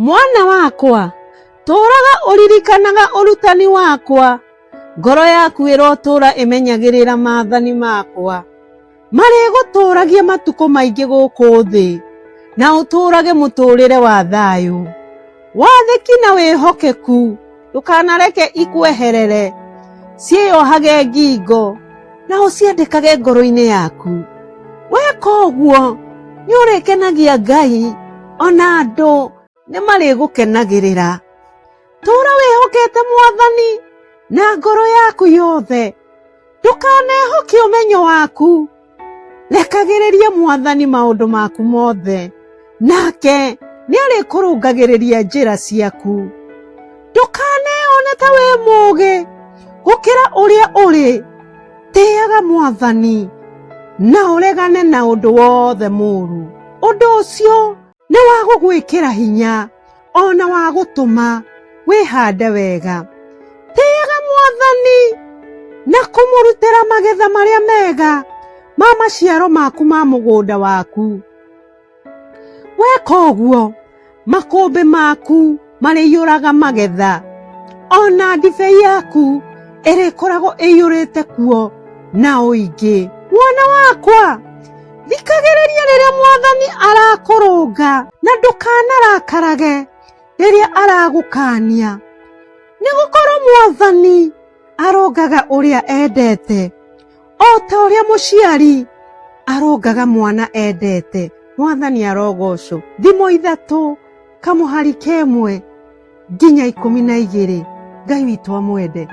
Mwana wakwa, tũũraga ũririkanaga ũrutani wakwa, ngoro yaku ĩrotũũra ĩmenyagĩrĩra maathani makwa. Marĩgũtũũragia matukũ maingĩ gũkũ thĩ, na ũtũũrage mũtũũrĩre wa thayũ. Wathĩki na wĩhokeku ndũkanareke ikweherere, ciĩyohage ngingo na ũciandĩkage ngoro-inĩ yaku. Weka ũguo nĩ ũrĩkenagia Ngai ona andũ nĩ marĩgũkenagĩrĩra. Tũũra wĩhokete Mwathani na ngoro yaku yothe, ndũkanehoke ũmenyo waku. Rekagĩrĩria Mwathani maũndũ maku mothe, nake nĩ arĩkũrũngagĩrĩria njĩra ciaku. Ndũkaneyone ta wĩ mũũgĩ gũkĩra ũrĩa ũrĩ, tĩaga Mwathani na ũregane na ũndũ wothe mũũru. Ũndũ ũcio nĩ wa gũgwĩkĩra hinya o na wa gũtũma wĩhande wega. Tĩaga Mwathani na kũmũrutĩra magetha marĩa mega ma maciaro maku ma mũgũnda waku. Weka ũguo, makũmbĩ maku marĩiyũraga magetha, o na ndibei yaku ĩrĩkoragwo ĩiyũrĩte kuo na ũingĩ. Mwana wakwa, thikagĩrĩria rĩrĩa Mwathani arakũrũnga, na ndũkanarakarage rĩrĩa aragũkaania, nĩ gũkorwo Mwathani arũngaga ũrĩa endete, o ta ũrĩa mũciari arũngaga mwana endete. Mwathani arogocwo. Thimo 3 kamũhari kemwe nginya 12. Ngai witũ amwende.